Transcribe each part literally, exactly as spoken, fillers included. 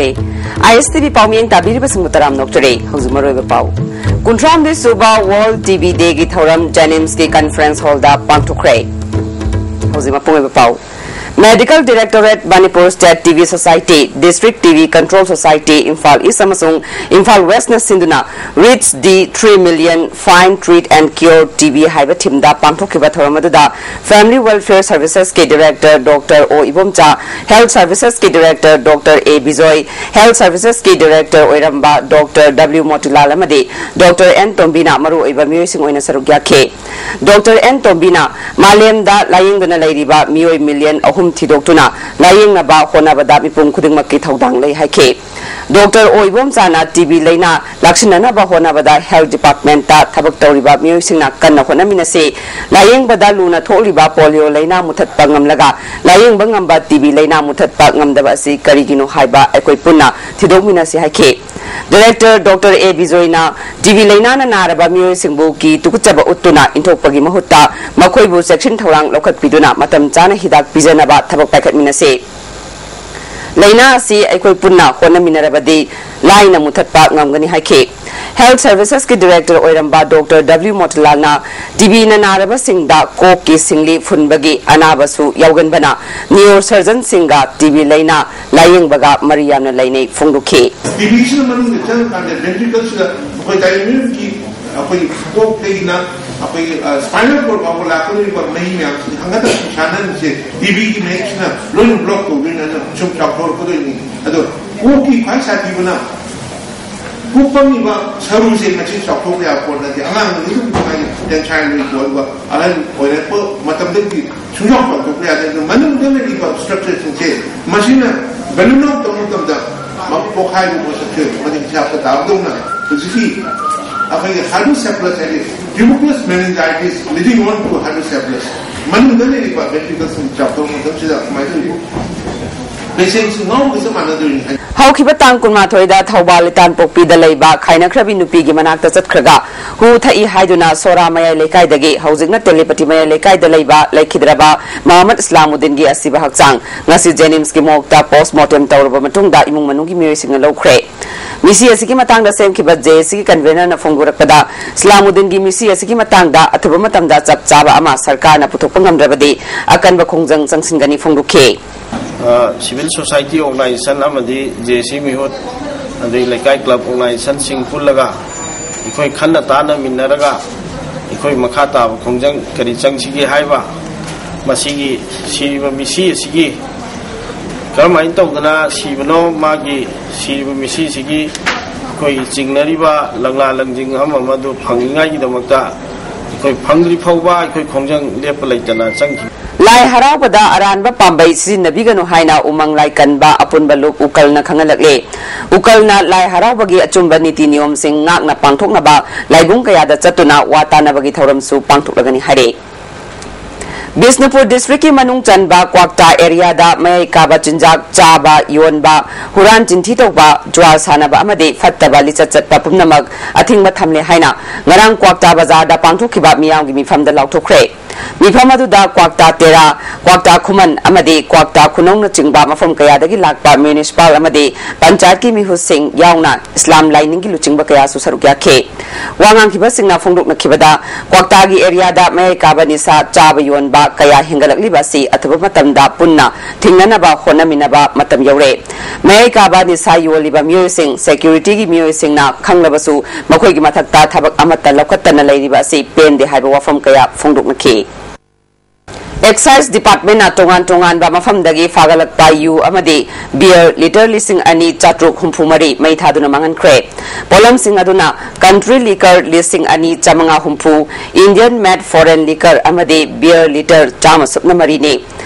ꯔꯦ꯫ ꯑꯥꯏ ꯑꯦꯁ T V ꯄꯥꯎꯃꯤꯌꯦꯡ ꯇꯥꯕꯤꯔꯤꯕꯁꯤꯡꯕꯨ ꯇꯔꯥꯝꯅ ꯑꯣꯛꯆꯔꯤ꯫ ꯍꯧꯖꯤꯛ ꯃꯔꯨꯑꯣꯏꯕ ꯄꯥꯎ꯫ ꯀꯨꯟꯊ꯭ꯔꯥ ꯍꯨꯝꯗꯣꯏ ꯁꯨꯕ ꯋꯥꯔꯜꯗ ꯇꯤ ꯕꯤ ꯗꯦꯒꯤ ꯊꯧꯔꯝ ꯖꯦꯅꯤꯝꯁꯀꯤ ꯀꯟꯐꯔꯦꯟꯁ ꯍꯣꯜꯗ ꯄꯥꯡꯊꯣꯛꯈ꯭ꯔꯦ꯫ ꯍꯧꯖꯤꯛ ꯃꯄꯨꯡ ꯑꯣꯏꯕ ꯄꯥꯎ꯫ Medical directorate, Manipur state T B society, district T B control society, Imphal east ꯑꯃꯁꯨꯡ ꯏꯝꯐꯥꯜ ꯋꯦꯁꯅ ꯁꯤꯟꯗꯨꯅ reach D three million five, treat and cure T B ꯍꯥꯏꯕ ꯊꯤꯝꯗ ꯄꯥꯡꯊꯣꯛꯈꯤꯕ ꯊꯧꯔꯝ ꯑꯗꯨꯗ ꯐꯦꯃꯤꯂꯤ ꯋꯦꯜꯐꯤꯌꯔ ꯁꯔꯚꯤꯁꯦꯁꯀꯤ director doctor O Ibomcha, health ꯁꯔꯚꯤꯁꯦꯁꯀꯤ director doctor A Bijoy, health ꯁꯔꯚꯤꯁꯦꯁꯀꯤ ꯗꯤꯔꯦꯛꯇꯔ ꯑꯣꯏꯔꯝꯕ ꯗꯣꯛꯇꯔ ꯗꯕ꯭ꯂꯤꯎ ꯃꯣꯇꯤꯂꯥꯜ ꯑꯃꯗꯤ ꯗꯣꯛꯇꯔ ꯑꯦꯟ ꯇꯣꯝꯕꯤꯅ ꯃꯔꯨꯑꯣꯏꯕ ꯃꯤꯑꯣꯏꯁꯤꯡ ꯑꯣꯏꯅ ꯁꯔꯨꯛ ꯌꯥꯈꯤ꯫ ꯗꯣꯛꯇꯔ ꯑꯦꯟ ꯇꯣꯝꯕꯤꯅ ꯃꯥꯂꯦꯝꯗ ꯂꯥꯌꯦꯡꯗꯨꯅ ꯂꯩꯔꯤꯕ ꯃꯤꯑꯣꯏ ꯃꯤꯂꯤꯌꯟ ꯑꯍꯨꯝ ꯊꯤꯗꯣꯛꯇꯨꯅ ꯂꯥꯌꯦꯡꯅꯕ ꯍꯣꯠꯅꯕꯗ ꯃꯤꯄꯨꯝ ꯈꯨꯗꯤꯡꯃꯛꯀꯤ ꯊꯧꯗꯥꯡ ꯂꯩ ꯍꯥꯏꯈꯤ꯫ ꯗꯣꯛꯇꯔ ꯑꯣ ꯏꯕꯣꯝꯆꯥꯅ ꯇꯤ ꯕꯤ ꯂꯥꯏꯅꯥ ꯂꯥꯛꯁꯤꯟꯅꯅꯕ ꯍꯣꯠꯅꯕꯗ ꯍꯦꯜꯊ ꯗꯤꯄꯥꯔꯠꯃꯦꯟꯠꯇ ꯊꯕꯛ ꯇꯧꯔꯤꯕ ꯃꯤꯑꯣꯏꯁꯤꯡꯅ ꯀꯟꯅ ꯍꯣꯠꯅꯃꯤꯟꯅꯁꯤ꯫ ꯂꯥꯌꯦꯡꯕꯗ ꯂꯨꯅ ꯊꯣꯛꯂꯤꯕ ꯄꯣꯂꯤꯑꯣ ꯂꯥꯏꯅꯥ ꯃꯨꯊꯠꯄ ꯉꯝꯂꯒ ꯂꯥꯌꯦꯡꯕ ꯉꯝꯕ ꯇꯤ ꯕꯤ ꯂꯥꯏꯅꯥ ꯃꯨꯊꯠꯄ ꯉꯝꯗꯕ ꯑꯁꯤ ꯀꯔꯤꯒꯤꯅꯣ ꯍꯥꯏꯕ ꯑꯩꯈꯣꯏ ꯄꯨꯟꯅ ꯊꯤꯗꯣꯛꯃꯤꯟꯅꯁꯤ ꯍꯥꯏꯈꯤ꯫ ꯗꯤꯔꯦꯛꯇꯔ ꯗꯣꯛꯇꯔ ꯑꯦ ꯕꯤꯖꯣꯏꯅ ꯇꯤ ꯕꯤ ꯂꯥꯏꯅꯥꯅ ꯅꯥꯔꯕ ꯃꯤꯑꯣꯏꯁꯤꯡꯕꯨ ꯀꯤ ꯇꯨꯀꯠꯆꯕ ꯎꯠꯇꯨꯅ ꯏꯟꯊꯣꯛꯄꯒꯤ ꯃꯍꯨꯠꯇ ꯃꯈꯣꯏꯕꯨ ꯆꯦꯛꯁꯤꯟ ꯊꯧꯔꯥꯡ ꯂꯧꯈꯠꯄꯤꯗꯨꯅ ꯃꯇꯝ ꯆꯥꯅ ꯍꯤꯗꯥꯛ ꯄꯤꯖꯅꯕ ꯊꯕꯛ ꯄꯥꯏꯈꯠꯃꯤꯟꯅꯁꯤ꯫ ꯂꯥꯏꯅꯥ ꯑꯁꯤ ꯑꯩꯈꯣꯏ ꯄꯨꯟꯅ ꯍꯣꯠꯅꯃꯤꯟꯅꯔꯕꯗꯤ ꯂꯥꯏꯅ ꯃꯨꯊꯠꯄ ꯉꯝꯒꯅꯤ ꯍꯥꯏꯈꯤ꯫ ꯍꯦꯜꯊ ꯁꯔꯚꯤꯁꯦꯁꯀꯤ ꯗꯤꯔꯦꯛꯇꯔ ꯑꯣꯏꯔꯝꯕ ꯗꯣꯛꯇꯔ ꯗꯕ꯭ꯂꯤꯎ ꯃꯣꯇꯤꯂꯥꯜꯅ ꯇꯤ ꯕꯤꯅ ꯅꯥꯔꯕꯁꯤꯡꯗ ꯀꯣꯛꯀꯤ ꯁꯤꯡꯂꯤ ꯐꯨꯟꯕꯒꯤ ꯑꯅꯥꯕꯁꯨ ꯌꯥꯎꯒꯟꯕꯅ ꯅ꯭ꯌꯨꯔꯣ ꯁꯔꯖꯟꯁꯤꯡꯒ ꯇꯤ ꯕꯤ ꯂꯥꯏꯅꯥ ꯂꯥꯌꯦꯡꯕꯒ ꯃꯔꯤ ꯌꯥꯝꯅ ꯂꯩꯅꯩ ꯐꯣꯡꯗꯣꯛꯈꯤ꯫ ꯇꯤ ꯕꯤꯁꯤꯅ ꯃꯅꯨꯡꯗ ꯆꯪꯉꯀꯥꯟꯗ ꯚꯦꯟꯇ꯭ꯔꯤꯀꯜꯁꯤꯗ ꯑꯩꯈꯣꯏ ꯗꯥꯏꯅꯣꯃꯤꯛꯀꯤ ꯑꯩꯈꯣꯏꯒꯤ ꯈꯣꯡꯎꯞꯇꯒꯤꯅ ꯑꯩꯈꯣꯏꯒꯤ, ꯑ, ꯁ꯭ꯄꯥꯏꯅꯜ ꯀꯣꯔꯗ ꯐꯥꯎꯕ ꯂꯥꯛꯀꯗꯧꯔꯤꯕ ꯃꯍꯤ ꯃꯌꯥꯝꯁꯤꯗꯤ ꯍꯪꯒꯠ ꯍꯟꯗ ꯁꯥꯟꯅꯍꯟꯕꯁꯦ ꯇꯤ ꯕꯤꯒꯤ ꯃꯍꯤꯛꯁꯤꯅ ꯂꯣꯏꯅ ꯕ꯭ꯂꯣꯛ ꯇꯧꯗꯣꯏꯅꯤ, ꯑꯗꯨꯅ ꯁꯨꯝ ꯆꯥꯎꯊꯣꯔꯛꯀꯗꯣꯏꯅꯤ꯫ ꯑꯗꯣ ꯀꯣꯛꯀꯤ ꯈ꯭ꯋꯥꯏ ꯁꯥꯊꯤꯕꯅ ꯀꯣꯛ ꯄꯪꯉꯤꯕ ꯁꯔꯨꯁꯦ ꯃꯁꯤ ꯆꯥꯎꯊꯣꯛꯄ ꯌꯥꯕ ꯄꯣꯠ ꯅꯠꯇꯦ꯫ ꯑꯉꯥꯡ ꯅꯨꯕꯤꯗꯨ ꯃꯥꯒꯤ ꯇꯦꯟꯁꯥꯏꯜ ꯑꯣꯏꯕ ꯑꯣꯏꯕ ꯑꯍꯜ ꯑꯣꯏꯔꯛꯄ ꯃꯇꯝꯗꯒꯤ ꯁꯨꯡꯌꯥꯎ ꯄꯥꯡꯊꯣꯛꯄ ꯌꯥꯗꯦ꯫ ꯑꯗꯨ ꯃꯅꯨꯡꯗ ꯂꯩꯔꯤꯕ ꯁ꯭ꯇ꯭ꯔꯛꯆꯔꯁꯤꯡꯁꯦ ꯃꯁꯤꯅ ꯕꯦꯂꯨꯟ ꯑꯥꯎꯠ ꯇꯧꯕ ꯃꯇꯝꯗ ꯃ-, ꯄꯣꯈꯥꯏꯕ ꯄꯣꯠꯁꯛꯁꯦ ꯃꯗꯨꯒꯤ ꯍꯤꯁꯥꯞꯇ ꯇꯥꯕꯗꯧꯅ ꯍꯧꯖꯤꯛꯀꯤ ꯑꯩꯈꯣꯏꯒꯤ ꯍꯥꯏꯗ꯭ꯔꯣꯁꯦꯐꯂꯁ ꯍꯥꯏꯗꯤ tuberculous meningitis leading on to hydrocephalus ꯃꯅꯨꯡꯗ ꯂꯩꯔꯤꯕ ꯚꯦꯟꯇ꯭ꯔꯤꯀꯜꯁꯤꯡ ꯆꯥꯎꯊꯣꯛꯄ ꯃꯇꯝꯁꯤꯗ ꯀꯃꯥꯏꯅ ꯇꯧꯔꯤꯕ? ꯂꯩꯁꯦꯡꯁꯨ ꯉꯥꯎꯕꯒ ꯆꯞ ꯃꯥꯟꯅꯗꯣꯔꯤꯅꯤ ꯍꯥꯏ꯫ ꯍꯧꯈꯤꯕ ꯇꯥꯡ ꯀꯨꯟꯃꯥꯊꯣꯏꯗ ꯊꯧꯕꯥꯜ ꯂꯤꯇꯥꯟꯄꯣꯛꯄꯤꯗ ꯂꯩꯕ ꯈꯥꯏꯅꯈ꯭ꯔꯕꯤ ꯅꯨꯄꯤꯒꯤ ꯃꯅꯥꯛꯇ ꯆꯠꯈ꯭ꯔꯒ ꯍꯨ ꯊꯛꯏ ꯍꯥꯏꯗꯨꯅ ꯁꯣꯔꯥ ꯃꯌꯥꯏ ꯂꯩꯀꯥꯏꯗꯒꯤ, ꯍꯧꯖꯤꯛꯅ ꯇꯦꯂꯤꯄꯇꯤ ꯃꯌꯥꯏ ꯂꯩꯀꯥꯏꯗ ꯂꯩꯕ ꯂꯩꯈꯤꯗ꯭ꯔꯕ ꯃꯣꯍꯝꯃꯗ ꯏꯁꯂꯥꯃꯨꯗꯤꯟꯒꯤ ꯑꯁꯤꯕ ꯍꯛꯆꯥꯡ ꯉꯁꯤ ꯖꯦꯅꯤꯝꯁꯀꯤ ꯃꯣꯔꯒꯇ ꯄꯣꯁꯃꯣꯔꯇꯦꯝ ꯇꯧꯔꯕ ꯃꯇꯨꯡꯗ ꯏꯃꯨꯡ ꯃꯅꯨꯡꯒꯤ ꯃꯤꯑꯣꯏꯁꯤꯡꯅ ꯂꯧꯈ꯭ꯔꯦ꯫ ꯃꯤꯁꯤ ꯑꯁꯤꯒꯤ ꯃꯇꯥꯡꯗ ꯁꯦꯝꯈꯤꯕ ꯖꯦ ꯑꯦ ꯁꯤꯒꯤ ꯀꯟꯚꯦꯅꯔꯅ ꯐꯣꯡꯗꯣꯔꯛꯄꯗ, ꯏꯁꯂꯥꯃꯨꯗꯤꯟꯒꯤ ꯃꯤꯁꯤ ꯑꯁꯤꯒꯤ ꯃꯇꯥꯡꯗ ꯑꯊꯨꯕ ꯃꯇꯝꯗ ꯆꯞ ꯆꯥꯕ ꯑꯃ ꯁꯔꯀꯥꯔꯅ ꯄꯨꯊꯣꯛꯄ ꯉꯝꯗ꯭ꯔꯕꯗꯤ ꯑꯀꯟꯕ ꯈꯣꯡꯖꯪ ꯆꯪꯁꯤꯟꯒꯅꯤ ꯐꯣꯡꯗꯣꯛꯈꯤ꯫ ꯑ, civil society organization ꯑꯃꯗꯤ ꯖꯦ ꯑꯦ ꯁꯤ ꯃꯤꯍꯨꯠ, ꯑꯗꯩ ꯂꯩꯀꯥꯏ club organizationꯁꯤꯡ ꯄꯨꯜꯂꯒ ꯑꯩꯈꯣꯏ ꯈꯟꯅ ꯇꯥꯟꯅꯃꯤꯟꯅꯔꯒ ꯑꯩꯈꯣꯏ ꯃꯈꯥ ꯇꯥꯕ ꯈꯣꯡꯖꯪ ꯀꯔꯤ ꯆꯪꯁꯤꯒꯦ ꯍꯥꯏꯕ, ꯃꯁꯤꯒꯤ ꯁꯤꯔꯤꯕ ꯃꯤꯁꯤ ꯑꯁꯤꯒꯤ ꯀꯔꯝꯍꯥꯏꯅ ꯇꯧꯗꯅ ꯁꯤꯕꯅꯣ, ꯃꯥꯒꯤ ꯁꯤꯔꯤꯕ ꯃꯤꯁꯤꯁꯤꯒꯤ ꯑꯩꯈꯣꯏꯒꯤ ꯆꯤꯡꯅꯔꯤꯕ ꯂꯪꯂꯥ ꯂꯪꯖꯤꯡ ꯑꯃ ꯑꯃꯗꯨ ꯐꯪꯅꯤꯡꯉꯥꯏꯒꯤꯗꯃꯛꯇ ꯑꯩꯈꯣꯏ ꯐꯪꯗ꯭ꯔꯤ ꯐꯥꯎꯕ ꯑꯩꯈꯣꯏ ꯈꯣꯡꯖꯪ ꯂꯦꯞꯄ ꯂꯩꯇꯅ ꯆꯪꯈꯤ꯫ ꯂꯥꯏ ꯍꯔꯥꯎꯕꯗ ꯑꯔꯥꯟꯕ ꯄꯥꯝꯕꯩ ꯁꯤꯖꯤꯟꯅꯕꯤꯒꯅꯨ ꯍꯥꯏꯅ ꯎꯃꯪ ꯂꯥꯏ ꯀꯟꯕ ꯑꯄꯨꯟꯕ ꯂꯨꯞ ꯎꯀꯜꯅ ꯈꯪꯍꯜꯂꯛꯂꯦ꯫ ꯎꯀꯜꯅ ꯂꯥꯏ ꯍꯔꯥꯎꯕꯒꯤ ꯑꯆꯨꯝꯕ ꯅꯤꯇꯤ ꯅꯤꯌꯣꯝꯁꯤꯡ ꯉꯥꯛꯅ ꯄꯥꯡꯊꯣꯛꯅꯕ ꯂꯥꯏꯕꯨꯡ ꯀꯌꯥꯗ ꯆꯠꯇꯨꯅ ꯋꯥ ꯇꯥꯅꯕꯒꯤ ꯊꯧꯔꯝꯁꯨ ꯄꯥꯡꯊꯣꯛꯂꯒꯅꯤ ꯍꯥꯏꯔꯦ꯫ ꯕꯤꯁꯅꯨꯄꯨꯔ ꯗꯤꯁꯇ꯭ꯔꯤꯛꯀꯤ ꯃꯅꯨꯡ ꯆꯟꯕ ꯀ꯭ꯋꯥꯛꯇꯥ ꯑꯦꯔꯤꯌꯥꯗ ꯃꯌꯥꯏ ꯀꯥꯕ ꯆꯤꯟꯖꯥꯛ ꯆꯥꯕ, ꯌꯣꯟꯕ, ꯍꯨꯔꯥꯟ ꯆꯤꯟꯊꯤ ꯇꯧꯕ, ꯖꯨꯋꯥꯔ ꯁꯥꯟꯅꯕ ꯑꯃꯗꯤ ꯐꯠꯇꯕ ꯂꯤꯆꯠ ꯆꯠꯄ ꯄꯨꯝꯅꯃꯛ ꯑꯊꯤꯡꯕ ꯊꯝꯂꯦ ꯍꯥꯏꯅ ꯉꯔꯥꯡ ꯀ꯭ꯋꯥꯛꯇꯥ ꯕꯖꯥꯔꯗ ꯄꯥꯡꯊꯣꯛꯈꯤꯕ ꯃꯤꯌꯥꯝꯒꯤ ꯃꯤꯐꯝꯗ ꯂꯥꯎꯊꯣꯛꯈ꯭ꯔꯦ꯫ ꯃꯤꯐꯝ ꯑꯗꯨꯗ ꯀ꯭ꯋꯥꯛꯇꯥ ꯇꯦꯔꯥ, ꯀ꯭ꯋꯥꯛꯇꯥ ꯈꯨꯃꯟ ꯑꯃꯗꯤ ꯀ꯭ꯋꯥꯛꯇꯥ ꯈꯨꯅꯧꯅꯆꯤꯡꯕ ꯃꯐꯝ ꯀꯌꯥꯗꯒꯤ ꯂꯥꯛꯄ ꯃ꯭ꯌꯨꯅꯤꯁꯤꯄꯥꯜ ꯑꯃꯗꯤ ꯄꯟꯆꯥꯌꯠꯀꯤ ꯃꯤꯍꯨꯠꯁꯤꯡ ꯌꯥꯎꯅ ꯏꯁꯂꯥꯝ ꯂꯥꯏꯅꯤꯡꯒꯤ ꯂꯨꯆꯤꯡꯕ ꯀꯌꯥꯁꯨ ꯁꯔꯨꯛ ꯌꯥꯈꯤ꯫ ꯋꯥ ꯉꯥꯡꯈꯤꯕꯁꯤꯡꯅ ꯐꯣꯡꯗꯣꯛꯅꯈꯤꯕꯗ, ꯀ꯭ꯋꯥꯛꯇꯥꯒꯤ ꯑꯦꯔꯤꯌꯥꯗ ꯃꯌꯥꯏ ꯀꯥꯕ ꯅꯤꯁꯥ ꯆꯥꯕ ꯌꯣꯟꯕ ꯀꯌꯥ ꯍꯦꯟꯒꯠꯂꯛꯂꯤꯕ ꯑꯁꯤ ꯑꯊꯨꯕ ꯃꯇꯝꯗ ꯄꯨꯟꯅ ꯊꯤꯡꯅꯅꯕ ꯍꯣꯠꯅꯃꯤꯟꯅꯕ ꯃꯇꯝ ꯌꯧꯔꯦ꯫ ꯃꯌꯥꯏ ꯀꯥꯕ ꯅꯤꯁꯥ ꯌꯣꯜꯂꯤꯕ ꯃꯤꯑꯣꯏꯁꯤꯡ, ꯁꯦꯀ꯭ꯌꯨꯔꯤꯇꯤꯒꯤ ꯃꯤꯑꯣꯏꯁꯤꯡꯅ ꯈꯪꯂꯕꯁꯨ ꯃꯈꯣꯏꯒꯤ ꯃꯊꯛꯇ ꯊꯕꯛ ꯑꯃꯠꯇ ꯂꯧꯈꯠꯇꯅ ꯂꯩꯔꯤꯕ ꯑꯁꯤ ꯄꯦꯟꯗꯦ ꯍꯥꯏꯕ ꯋꯥꯐꯝ ꯀꯌꯥ ꯐꯣꯡꯗꯣꯛꯅꯈꯤ꯫ ꯑꯦꯛꯁꯥꯏꯖ ꯗꯤꯄꯥꯔꯠꯃꯦꯟꯅ ꯇꯣꯉꯥꯟ ꯇꯣꯉꯥꯟꯕ ꯃꯐꯝꯗꯒꯤ ꯐꯥꯒꯠꯂꯛꯄ ꯌꯨ ꯑꯃꯗꯤ ꯕꯤꯌꯔ ꯂꯤꯇꯔ ꯂꯤꯁꯤꯡ ꯑꯅꯤ ꯆꯥꯇ꯭ꯔꯨꯛ ꯍꯨꯝꯐꯨ ꯃꯔꯤ ꯃꯩ ꯊꯥꯗꯨꯅ ꯃꯥꯡꯍꯟꯈ꯭ꯔꯦ꯫ ꯄꯣꯠꯂꯝꯁꯤꯡ ꯑꯗꯨꯅ ꯀꯟꯇ꯭ꯔꯤ ꯂꯤꯀꯔ ꯂꯤꯁꯤꯡ ꯑꯅꯤ ꯆꯥꯃꯉꯥ ꯍꯨꯝꯐꯨ, ꯏꯟꯗꯤꯌꯟ ꯃꯦꯗ ꯐꯣꯔꯦꯟ ꯂꯤꯀꯔ ꯑꯃꯗꯤ ꯕꯤꯌꯔ ꯂꯤꯇꯔ ꯆꯥꯝꯃ ꯁꯨꯞꯅ ꯃꯔꯤꯅꯤ꯫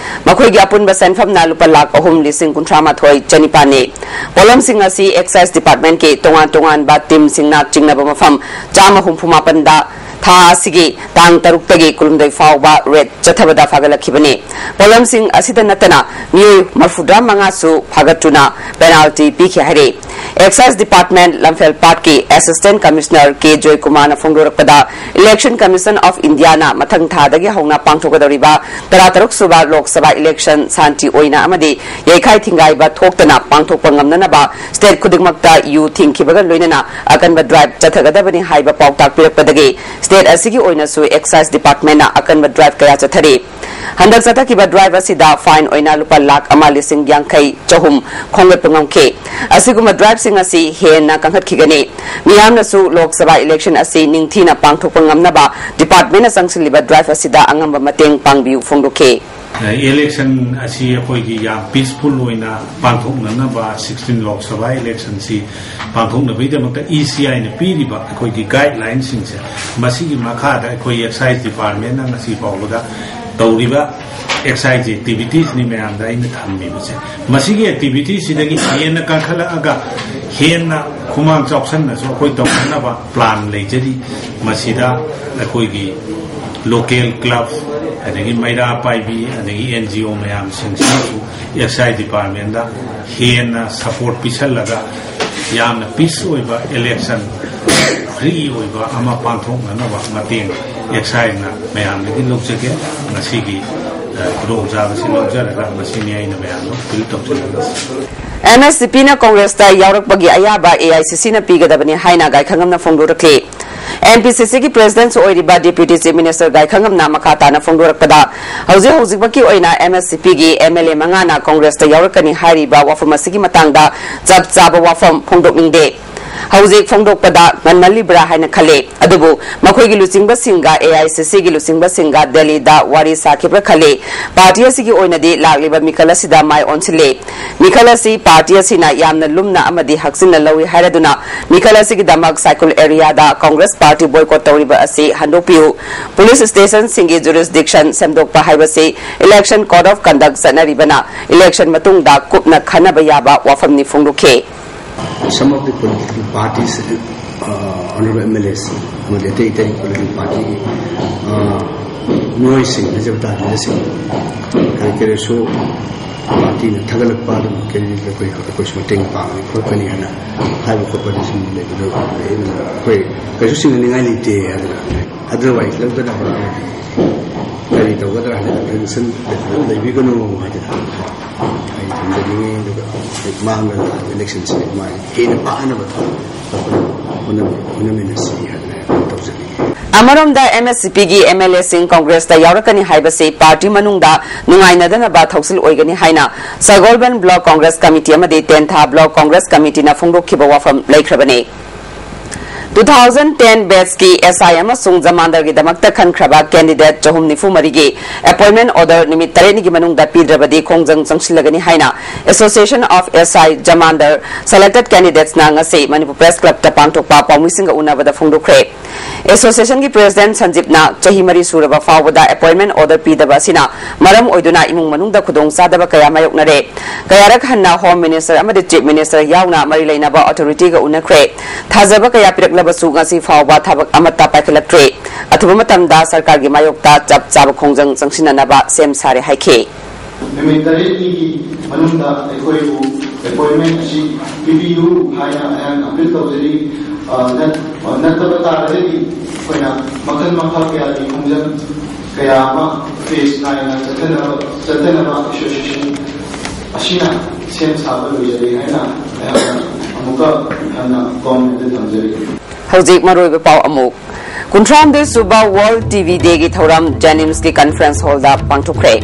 ꯃꯈꯣꯏꯒꯤ ꯑꯄꯨꯟꯕ ꯁꯦꯟꯐꯝꯅ ꯂꯨꯄꯥ ꯂꯥꯈ ꯑꯍꯨꯝ ꯂꯤꯁꯤꯡ ꯀꯨꯟꯊ꯭ꯔꯥ ꯃꯥꯊꯣꯏ ꯆꯅꯤꯄꯥꯟꯅꯤ꯫ ꯄꯣꯠꯂꯝꯁꯤꯡ ꯑꯁꯤ ꯑꯦꯛꯁꯥꯏꯖ ꯗꯤꯄꯥꯔꯠꯃꯦꯟꯀꯤ ꯇꯣꯉꯥꯟ ꯇꯣꯉꯥꯟꯕ ꯇꯤꯝꯁꯤꯡꯅ ꯆꯤꯡꯅꯕ ꯃꯐꯝ ꯆꯥꯝꯃ ꯍꯨꯝꯐꯨ ꯃꯥꯄꯟꯗ ꯊꯥ ꯑꯁꯤꯒꯤ ꯇꯥꯡ ꯇꯔꯨꯛꯇꯒꯤ ꯀꯨꯟꯍꯨꯝꯗꯣꯏ ꯐꯥꯎꯕ ꯔꯦꯗ ꯆꯠꯊꯕꯗ ꯐꯥꯒꯠꯂꯛꯈꯤꯕꯅꯤ꯫ ꯄꯣꯠꯂꯝꯁꯤꯡ ꯑꯁꯤꯗ ꯅꯠꯇꯅ ꯃꯤꯑꯣꯏ ꯃꯔꯤꯐꯨꯇꯔꯥ ꯃꯉꯥꯁꯨ ꯐꯥꯒꯠꯇꯨꯅ ꯄꯦꯅꯥꯜꯇꯤ ꯄꯤꯈꯤ ꯍꯥꯏꯔꯤ꯫ ꯑꯦꯛꯁꯥꯏꯖ ꯗꯤꯄꯥꯔꯠꯃꯦꯟꯠ ꯂꯝꯐꯦꯜ ꯄꯥꯠꯀꯤ ꯑꯦꯁꯤꯁꯇꯦꯟꯠ ꯀꯃꯤꯁꯅꯔ ꯀꯦ ꯖꯣꯏꯀꯨꯃꯥꯔꯅ ꯐꯣꯡꯗꯣꯔꯛꯄꯗ, ꯏꯂꯦꯛꯁꯟ ꯀꯃꯤꯁꯟ ꯑꯣꯐ ꯏꯟꯗꯤꯌꯥꯅ ꯃꯊꯪ ꯊꯥꯗꯒꯤ ꯍꯧꯅ ꯄꯥꯡꯊꯣꯛꯀꯗꯧꯔꯤꯕ ꯇꯔꯥꯇꯔꯨꯛ ꯁꯨꯕ ꯂꯣꯛ ꯁꯚꯥ ꯏꯂꯦꯛꯁꯟ ꯁꯥꯟꯇꯤ ꯑꯣꯏꯅ ꯑꯃꯗꯤ ꯌꯩꯈꯥꯏ ꯊꯤꯡꯒꯥꯏꯕ ꯊꯣꯛꯇꯅ ꯄꯥꯡꯊꯣꯛꯄ ꯉꯝꯅꯅꯕ ꯁ꯭ꯇꯦꯠ ꯈꯨꯗꯤꯡꯃꯛꯇ ꯌꯨ ꯊꯤꯡꯈꯤꯕꯒꯤ ꯂꯣꯏꯅꯅ ꯑꯀꯟꯕ ꯗ꯭ꯔꯥꯏꯚ ꯆꯠꯊꯒꯗꯕꯅꯤ ꯍꯥꯏꯕ ꯄꯥꯎꯇꯥꯛ ꯄꯤꯔꯛꯄꯗꯒꯤ ꯁ꯭ꯇꯦꯠ ꯑꯁꯤꯒꯤ ꯑꯣꯏꯅꯁꯨ ꯑꯦꯛꯁꯥꯏꯖ ꯗꯤꯄꯥꯔꯠꯃꯦꯟꯠꯅ ꯑꯀꯟꯕ ꯗ꯭ꯔꯥꯏꯚ ꯀꯌꯥ ꯆꯠꯊꯔꯤ꯫ ꯍꯟꯗꯛ ꯆꯠꯊꯈꯤꯕ ꯗ꯭ꯔꯥꯏꯚ ꯑꯁꯤꯗ ꯐꯥꯏꯟ ꯑꯣꯏꯅ ꯂꯨꯄꯥ ꯂꯥꯈ ꯑꯃ ꯂꯤꯁꯤꯡ ꯌꯥꯡꯈꯩ ꯆꯍꯨꯝ ꯈꯣꯝꯒꯠꯄ ꯉꯝꯈꯤ꯫ ꯑꯁꯤꯒꯨꯝꯕ ꯗ꯭ꯔꯥꯏꯚꯁꯤꯡ ꯑꯁꯤ ꯍꯦꯟꯅ ꯀꯟꯈꯠꯈꯤꯒꯅꯤ꯫ ꯃꯤꯌꯥꯝꯅꯁꯨ ꯂꯣꯛ ꯁꯚꯥ ꯏꯂꯦꯛꯁꯟ ꯑꯁꯤ ꯅꯤꯡꯊꯤꯅ ꯄꯥꯡꯊꯣꯛꯄ ꯉꯝꯅꯕ ꯗꯤꯄꯥꯔꯠꯃꯦꯟꯠꯅ ꯆꯪꯁꯤꯜꯂꯤꯕ ꯗ꯭ꯔꯥꯏꯚ ꯑꯁꯤꯗ ꯑꯉꯝꯕ ꯃꯇꯦꯡ ꯄꯥꯡꯕꯤꯌꯨ ꯐꯣꯡꯗꯣꯛꯈꯤ꯫ ꯏꯂꯦꯛꯁꯟ ꯑꯁꯤ ꯑꯩꯈꯣꯏꯒꯤ ꯌꯥꯝ ꯄꯤꯁꯐꯨꯜ ꯑꯣꯏꯅ ꯄꯥꯡꯊꯣꯛꯅꯅꯕ, ꯁꯤꯛꯁꯇꯤꯟ ꯂꯣꯛ ꯁꯚꯥ ꯏꯂꯦꯛꯁꯟꯁꯤ ꯄꯥꯡꯊꯣꯛꯅꯕꯒꯤꯗꯃꯛꯇ ꯏ ꯁꯤ ꯑꯥꯏꯅ ꯄꯤꯔꯤꯕ ꯑꯩꯈꯣꯏꯒꯤ ꯒꯥꯏꯗꯂꯥꯏꯟꯁꯤꯡꯁꯦ, ꯃꯁꯤꯒꯤ ꯃꯈꯥꯗ ꯑꯩꯈꯣꯏ ꯑꯦꯛꯁꯥꯏꯖ ꯗꯤꯄꯥꯔꯠꯃꯦꯟꯠꯅ ꯉꯁꯤ ꯐꯥꯎꯕꯗ ꯇꯧꯔꯤꯕ ꯑꯦꯛꯁꯥꯏꯖ ꯑꯦꯛꯇꯤꯚꯤꯇꯤꯁꯅꯤ ꯃꯌꯥꯝꯗ ꯑꯩꯅ ꯊꯝꯃꯤꯕꯁꯦ꯫ ꯃꯁꯤꯒꯤ ꯑꯦꯛꯇꯤꯚꯤꯇꯤꯁꯤꯗꯒꯤ ꯍꯦꯟꯅ ꯀꯟꯈꯠꯂꯛꯑꯒ ꯍꯦꯟꯅ ꯈꯨꯃꯥꯡ ꯆꯥꯎꯁꯟꯅꯁꯨ ꯑꯩꯈꯣꯏ ꯇꯧꯅꯅꯕ ꯄ꯭ꯂꯥꯟ ꯂꯩꯖꯔꯤ꯫ ꯃꯁꯤꯗ ꯑꯩꯈꯣꯏꯒꯤ ꯂꯣꯀꯦꯜ ꯀ꯭ꯂꯕ, ꯑꯗꯒꯤ ꯃꯩꯔꯥ ꯄꯥꯏꯕꯤ, ꯑꯗꯒꯤ ꯑꯦꯟ ꯖꯤ ꯑꯣ ꯃꯌꯥꯝꯁꯤꯡꯁꯤꯅꯁꯨ ꯑꯦꯛꯁꯥꯏꯖ ꯗꯤꯄꯥꯔꯠꯃꯦꯟꯗ ꯍꯦꯟꯅ ꯁꯄꯣꯔꯠ ꯄꯤꯁꯜꯂꯒ ꯌꯥꯝꯅ ꯄꯤꯁ ꯑꯣꯏꯕ ꯏꯂꯦꯛꯁꯟ, ꯐ꯭ꯔꯤ ꯑꯣꯏꯕ ꯑꯃ ꯄꯥꯡꯊꯣꯛꯅꯅꯕ ꯃꯇꯦꯡ ꯑꯦꯛꯁꯥꯏꯖꯅ ꯃꯌꯥꯝꯗꯒꯤ ꯂꯧꯖꯒꯦ꯫ ꯉꯁꯤꯒꯤ, ꯑ, ꯈꯨꯗꯣꯡꯆꯥꯕꯁꯤ ꯂꯧꯖꯔꯒ ꯃꯁꯤꯅꯤ ꯑꯩꯅ ꯃꯌꯥꯝꯗ ꯑꯄꯤꯜ ꯇꯧꯖꯅꯤꯡꯕꯁꯤ꯫ ꯑꯦꯝ ꯑꯦꯁ ꯁꯤ ꯄꯤꯅ ꯀꯣꯡꯒ꯭ꯔꯦꯁꯇ ꯌꯥꯎꯔꯛꯄꯒꯤ ꯑꯌꯥꯕ ꯑꯦ ꯑꯥꯏ ꯁꯤ ꯁꯤꯅ ꯄꯤꯒꯗꯕꯅꯤ ꯍꯥꯏꯅ ꯒꯥꯏꯈꯪꯉꯝꯅ ꯐꯣꯡꯗꯣꯔꯛꯂꯤ꯫ ꯑꯦꯝ ꯄꯤ ꯁꯤ ꯁꯤꯒꯤ ꯄ꯭ꯔꯦꯁꯤꯗꯦꯟꯠꯁꯨ ꯑꯣꯏꯔꯤꯕ ꯗꯤꯄ꯭ꯌꯨꯇꯤ ꯆꯤꯐ ꯃꯤꯅꯤꯁꯇꯔ ꯒꯥꯏꯈꯪꯉꯝꯅ ꯃꯈꯥ ꯇꯥꯅ ꯐꯣꯡꯗꯣꯔꯛꯄꯗ, ꯍꯧꯖꯤꯛ ꯍꯧꯖꯤꯛꯃꯛꯀꯤ ꯑꯣꯏꯅ ꯑꯦꯝ ꯑꯦꯁ ꯁꯤ ꯄꯤꯒꯤ ꯑꯦꯝ ꯑꯦꯜ ꯑꯦ ꯃꯉꯥꯅ ꯀꯣꯡꯒ꯭ꯔꯦꯁꯇ ꯌꯥꯎꯔꯛꯀꯅꯤ ꯍꯥꯏꯔꯤꯕ ꯋꯥꯐꯝ ꯑꯁꯤꯒꯤ ꯃꯇꯥꯡꯗ ꯆꯞ ꯆꯥꯕ ꯋꯥꯐꯝ ꯐꯣꯡꯗꯣꯛꯅꯤꯡꯗꯦ꯫ ꯍꯧꯖꯤꯛ ꯐꯣꯡꯗꯣꯛꯄꯗ ꯉꯟꯃꯜꯂꯤꯕ꯭ꯔꯥ ꯍꯥꯏꯅ ꯈꯜꯂꯦ꯫ ꯑꯗꯨꯕꯨ ꯃꯈꯣꯏꯒꯤ ꯂꯨꯆꯤꯡꯕꯁꯤꯡꯒ, ꯑꯦ ꯑꯥꯏ ꯁꯤ ꯁꯤꯒꯤ ꯂꯨꯆꯤꯡꯕꯁꯤꯡꯒ ꯗꯦꯜꯂꯤꯗ ꯋꯥꯔꯤ ꯁꯥꯈꯤꯕ꯭ꯔꯥ ꯈꯜꯂꯤ꯫ ꯄꯥꯔꯇꯤ ꯑꯁꯤꯒꯤ ꯑꯣꯏꯅꯗꯤ ꯂꯥꯛꯂꯤꯕ ꯃꯤꯈꯜ ꯑꯁꯤꯗ ꯃꯥꯏ ꯑꯣꯟꯁꯤꯜꯂꯦ꯫ ꯃꯤꯈꯜ ꯑꯁꯤ ꯄꯥꯔꯇꯤ ꯑꯁꯤꯅ ꯌꯥꯝꯅ ꯂꯨꯝꯅ ꯑꯃꯗꯤ ꯍꯛꯆꯤꯟꯅ ꯂꯧꯏ ꯍꯥꯏꯔꯗꯨꯅ ꯃꯤꯈꯜ ꯑꯁꯤꯒꯤꯗꯃꯛ ꯁꯥꯏꯀꯨꯜ ꯑꯦꯔꯤꯌꯥꯗ ꯀꯣꯡꯒ꯭ꯔꯦꯁ ꯄꯥꯔꯇꯤ ꯕꯣꯏꯀꯣꯠ ꯇꯧꯔꯤꯕ ꯑꯁꯤ ꯍꯟꯗꯣꯛꯄꯤꯌꯨ꯫ ꯄꯨꯂꯤꯁ ꯁ꯭ꯇꯦꯁꯟꯁꯤꯡꯒꯤ ꯖꯨꯔꯤꯁꯗꯤꯛꯁꯟ ꯁꯦꯝꯗꯣꯛꯄ ꯍꯥꯏꯕꯁꯤ ꯏꯂꯦꯛꯁꯟ ꯀꯣꯗ ꯑꯣꯐ ꯀꯟꯗꯛ ꯆꯠꯅꯔꯤꯕꯅ ꯏꯂꯦꯛꯁꯟ ꯃꯇꯨꯡꯗ ꯀꯨꯞꯅ ꯈꯟꯅꯕ ꯌꯥꯕ ꯋꯥꯐꯝꯅꯤ ꯐꯣꯡꯗꯣꯛꯈꯤ꯫ Some of the political parties, uh, honourable M L S ꯑꯃꯗꯤ ꯑꯇꯩ ꯑꯇꯩ ꯄꯣꯂꯤꯇꯤꯀꯦꯜ ꯄꯥꯔꯇꯤꯒꯤ ꯃꯤꯑꯣꯏꯁꯤꯡ ꯍꯥꯏꯖꯕ ꯇꯥꯔꯦ, ꯂꯤꯗꯔꯁꯤꯡ ꯀꯔꯤ ꯀꯔꯤꯁꯨ ꯄꯥꯔꯇꯤꯅ ꯊꯥꯒꯠꯂꯛꯄ ꯑꯗꯨꯝ ꯀꯔꯤ ꯑꯩꯈꯣꯏ ꯑꯩꯈꯣꯏꯁꯨ ꯃꯇꯦꯡ ꯄꯥꯡꯒꯅꯤ ꯈꯣꯠꯀꯅꯤ ꯍꯥꯏꯅ ꯍꯥꯏꯕ ꯈꯣꯠꯄꯗꯤ ꯁꯨꯝ ꯂꯩꯕꯗꯨ ꯑꯩꯈꯣꯏ ꯀꯩꯁꯨ ꯆꯤꯡꯅꯅꯤꯡꯉꯥꯏ ꯂꯩꯇꯦ ꯍꯥꯏꯗꯅ ꯑꯗꯨꯋꯥꯏ ꯂꯧꯗꯅꯕ ꯀꯔꯤ ꯇꯧꯒꯗ꯭ꯔꯥ ꯍꯥꯏꯅ ꯇꯦꯟꯁꯟ ꯂꯩꯕꯤꯒꯅꯨ ꯍꯥꯏꯗꯅ ꯑꯩ ꯊꯝꯖꯅꯤꯡꯉꯤ꯫ ꯑꯗꯨꯒ ꯃꯥꯡꯗ ꯂꯥꯛꯂꯤꯕ ꯏꯂꯦꯛꯁꯟꯁꯤ ꯃꯥꯒꯤ ꯍꯦꯟꯅ ꯄꯥꯛꯅꯕ ꯍꯣꯠꯅꯃꯤꯟꯅꯁꯤ ꯍꯥꯏꯗꯅ ꯇꯧꯖꯅꯤꯡꯉꯤ꯫ ꯑꯃꯔꯣꯝꯗ ꯑꯦꯝ ꯑꯦꯁ ꯁꯤ ꯄꯤꯒꯤ ꯑꯦꯝ ꯑꯦꯜ ꯑꯦꯁꯤꯡ ꯀꯣꯡꯒ꯭ꯔꯦꯁꯇ ꯌꯥꯎꯔꯛꯀꯅꯤ ꯍꯥꯏꯕꯁꯤ ꯄꯥꯔꯇꯤ ꯃꯅꯨꯡꯗ ꯅꯨꯡꯉꯥꯏꯅꯗꯅꯕ ꯊꯧꯁꯤꯜ ꯑꯣꯏꯒꯅꯤ ꯍꯥꯏꯅ ꯁꯒꯣꯜꯕꯟ ꯕ꯭ꯂꯣꯛ ꯀꯣꯡꯒ꯭ꯔꯦꯁ ꯀꯃꯤꯇꯤ ꯑꯃꯗꯤ ꯇꯦꯟꯊꯥ ꯕ꯭ꯂꯣꯛ ꯀꯣꯡꯒ꯭ꯔꯦꯁ ꯀꯃꯤꯇꯤꯅ ꯐꯣꯡꯗꯣꯛꯈꯤꯕ ꯋꯥꯐꯝ ꯂꯩꯈ꯭ꯔꯕꯅꯤ꯫ ꯇꯨ ꯊꯥꯎꯖꯟ ꯇꯦꯟ ꯕꯦꯠꯁꯀꯤ ꯑꯦꯁ ꯑꯥꯏ ꯑꯃꯁꯨꯡ ꯖꯃꯥꯟꯗꯔꯒꯤꯗꯃꯛꯇ ꯈꯟꯈ꯭ꯔꯕ ꯀꯦꯟꯗꯤꯗꯦꯠ ꯆꯍꯨꯝ ꯅꯤꯐꯨ ꯃꯔꯤꯒꯤ ꯑꯦꯄꯣꯏꯟꯃꯦꯟ ꯑꯣꯔꯗꯔ ꯅꯨꯃꯤꯠ ꯇꯔꯦꯠꯅꯤꯒꯤ ꯃꯅꯨꯡꯗ ꯄꯤꯗ꯭ꯔꯕꯗꯤ ꯈꯣꯡꯖꯪ ꯆꯪꯁꯤꯜꯂꯒꯅꯤ ꯍꯥꯏꯅ ꯑꯦꯁꯣꯁꯤꯌꯦꯁꯟ ꯑꯣꯐ ꯑꯦꯁ ꯑꯥꯏ ꯖꯃꯥꯟꯗꯔ ꯁꯦꯂꯦꯛꯇꯦꯗ ꯀꯦꯟꯗꯤꯗꯦꯠꯁꯅ ꯉꯁꯤ ꯃꯅꯤꯄꯨꯔ ꯄ꯭ꯔꯦꯁ ꯀ꯭ꯂꯕꯇ ꯄꯥꯡꯊꯣꯛꯄ ꯄꯥꯎꯃꯤꯁꯤꯡꯒ ꯎꯅꯕꯗ ꯐꯣꯡꯗꯣꯛꯈ꯭ꯔꯦ꯫ ꯑꯦꯁꯣꯁꯤꯌꯦꯁꯟꯒꯤ ꯄ꯭ꯔꯦꯁꯤꯗꯦꯟꯠ ꯁꯟꯖꯤꯞꯅ ꯆꯍꯤ ꯃꯔꯤ ꯁꯨꯔꯕ ꯐꯥꯎꯕꯗ ꯑꯦꯄꯣꯏꯟꯃꯦꯟ ꯑꯣꯔꯗꯔ ꯄꯤꯗꯕ ꯑꯁꯤꯅ ꯃꯔꯝ ꯑꯣꯏꯗꯨꯅ ꯏꯃꯨꯡ ꯃꯅꯨꯡꯗ ꯈꯨꯗꯣꯡꯆꯥꯗꯕ ꯀꯌꯥ ꯃꯥꯌꯣꯛꯅꯔꯦ꯫ ꯀꯌꯥꯔꯛ ꯍꯟꯅ ꯍꯣꯝ ꯃꯤꯅꯤꯁꯇꯔ ꯑꯃꯗꯤ ꯆꯤꯐ ꯃꯤꯅꯤꯁꯇꯔ ꯌꯥꯎꯅ ꯃꯔꯤ ꯂꯩꯅꯕ ꯑꯣꯊꯣꯔꯤꯇꯤꯒ ꯎꯅꯈ꯭ꯔꯦ꯫ ꯊꯥꯖꯕ ꯀꯌꯥ ꯄꯤꯔꯛꯂꯕꯁꯨ ꯉꯁꯤ ꯐꯥꯎꯕ ꯊꯕꯛ ꯑꯃꯠꯇ ꯄꯥꯏꯈꯠꯂꯛꯇ꯭ꯔꯤ꯫ ꯑꯊꯨꯕ ꯃꯇꯝꯗ ꯁꯔꯀꯥꯔꯒꯤ ꯃꯥꯌꯣꯛꯇ ꯆꯞ ꯆꯥꯕ ꯈꯣꯡꯖꯪ ꯆꯪꯁꯤꯟꯅꯅꯕ ꯁꯦꯝ ꯁꯥꯔꯦ ꯍꯥꯏꯈꯤ꯫ ꯅꯨꯃꯤꯠ ꯇꯔꯦꯠꯅꯤꯒꯤ ꯃꯅꯨꯡꯗ ꯑꯩꯈꯣꯏꯕꯨ ꯑꯦꯄꯣꯏꯟꯃꯦꯟ ꯑꯁꯤ ꯄꯤꯕꯤꯌꯨ ꯍꯥꯏꯅ ꯑꯩꯍꯥꯛꯅ ꯑꯄꯤꯜ ꯇꯧꯖꯔꯤ꯫ ꯑ, ꯅꯠ-, ꯑ, ꯅꯠꯇꯕ ꯇꯥꯔꯒꯗꯤ ꯑꯩꯈꯣꯏꯅ ꯃꯈꯜ ꯃꯈꯥ ꯀꯌꯥꯒꯤ ꯈꯣꯡꯖꯪ ꯀꯌꯥ ꯑꯃ ꯐꯦꯁ ꯅꯥꯏꯅ ꯆꯠꯊꯅꯕ, ꯆꯠꯊꯅꯕ ꯑꯦꯁꯣꯁꯤꯌꯦꯁꯟ ꯑꯁꯤꯅ ꯁꯦꯝ ꯁꯥꯕ ꯂꯣꯏꯖꯔꯦ ꯍꯥꯏꯅ ꯑꯩꯍꯥꯛꯅ ꯑꯃꯨꯛꯀ ꯍꯟꯅ ꯒꯣꯔꯃꯦꯟꯗ ꯊꯝꯖꯔꯤ꯫ ꯍꯧꯖꯤꯛ ꯃꯔꯨꯑꯣꯏꯕ ꯄꯥꯎ ꯑꯃꯨꯛ꯫ ꯀꯨꯟꯊ꯭ꯔꯥꯍꯨꯝꯗꯣꯏ ꯁꯨꯕ ꯋꯥꯔꯜꯗ ꯇꯤ ꯚꯤ ꯗꯦꯒꯤ ꯊꯧꯔꯝ ꯖꯦꯅꯤꯝꯁꯀꯤ ꯀꯟꯐꯔꯦꯟꯁ ꯍꯣꯜꯗ ꯄꯥꯡꯊꯣꯛꯈ꯭ꯔꯦ꯫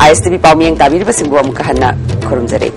ꯑꯥꯏ ꯑꯦꯁ ꯇꯤ ꯚꯤ ꯄꯥꯎꯃꯤꯌꯦꯡ ꯇꯥꯕꯤꯔꯤꯕꯁꯤꯡꯕꯨ ꯑꯃꯨꯛꯀ ꯍꯟꯅ ꯈꯨꯔꯨꯝꯖꯔꯤ꯫